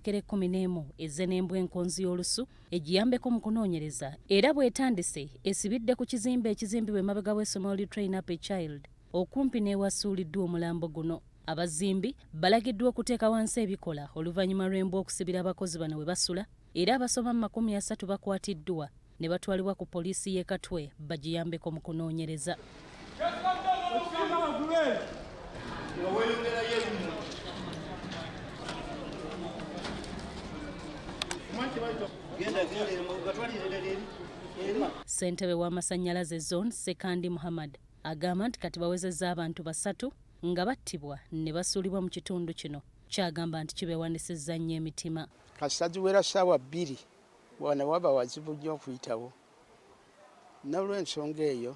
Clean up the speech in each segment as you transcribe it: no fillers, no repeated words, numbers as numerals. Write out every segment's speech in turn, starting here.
y'enkerekere 11 ezze n'embwa enkonzi y'olusu egiyambeko mu kunoonyereza era bw'etandise esibidde ku kizimbe ekizimbibwa emabega w'essomero li Train Up a Child okumpi n'ewasuuliddwa omulambo guno. Abazimbi balagiddwa okuteeka wansi ebikola oluvannyuma lw'embwa okusibira abakozi bano we basula era abasoba mu 30 bakwatiddwa ne batwalibwa ku poliisi y'e Katwe bagiyambeko mu kunoonyereza. Ssentebe w'amasannyalaze Zone Ssekandi Muhammad agamba nti kati bawezezza abantu 3 nga battibwa ne basuulibwa mu kitundu kino kyagamba nti kibeewanisizza nnyo emitima. Kasita ziwera ssaawa 2 wano waba wazibu nnyo okuyitawo n'olw'ensonga eyo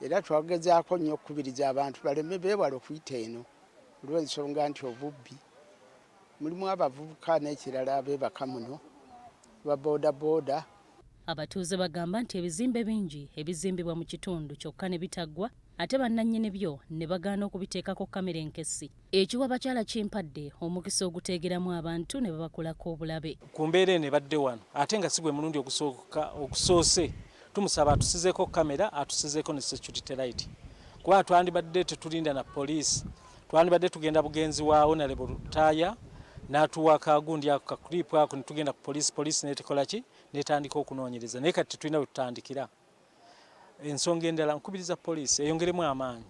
era twagezaako nnyo okukubiriza abantu baleme beewale okuyita eno olw'ensonga nti obubbi mulimu abavubuka n'ekirala abeebaka muno ba boodabooda. Abatuuze bagamba nti ebizimbe bingi ebizimbibwa mu kitundu kyokka ne bitaggwa ate bannannyini byo ne bagaana okubiteekako kamera enkessi ekiwa bakyala Kimpadde omukisa oguteegeramu abantu ne babakolako obulabe. Ku mbeera eno ebadde wano ate nga si gwe mulundi ogusoose tumusaba atusizeeko kamera atusizeeko ne security light kuba twandibadde tetulinda na poliisi twandibadde tugenda bugenzi wa Honorable Lutaaya n'atuwa kagundi ako ka clip ako ne tugenda ku poliisi, poliisi n'etekola ki n'etandika okunoonyereza naye kati tetulina we tutandikira. Ensonga endala nkubiriza poliisi eyongeremu amaanyi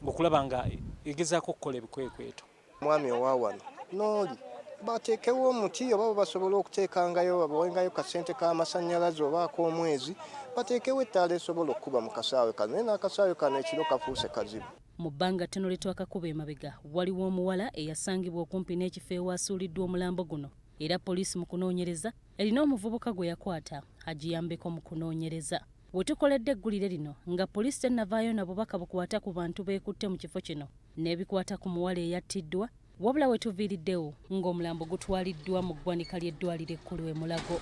okulaba nga egezaako okukola ebikwekweto. Mwami owa wano n'oli bateekewo omuti oba basobola okuteekangayo babawengayo kasente k'amasannyalaze oba ak'omwezi bateekewo ettaala esobola okukuba mu kasaawe kano naye n'akasaawe kano ekiro kafuuse kazibu. Mu bbanga ttono lye twakakuba emabega waliwo omuwala eyasangibwa okumpi n'ekifo ewasuuliddwa omulambo guno era poliisi mu kunoonyereza erina omuvubuka gwe yakwata agiyambeko mu kunoonyereza. We tukoledde eggulire lino nga poliisi tennavaayo na bubaka bukwata ku bantu beekutte mu kifo kino n'ebikwata ku muwala eyattiddwa wabula we tuviiriddewo ng'omulambo gutwaliddwa mu ggwanika ly'eddwaliro ekkulu e Mulago.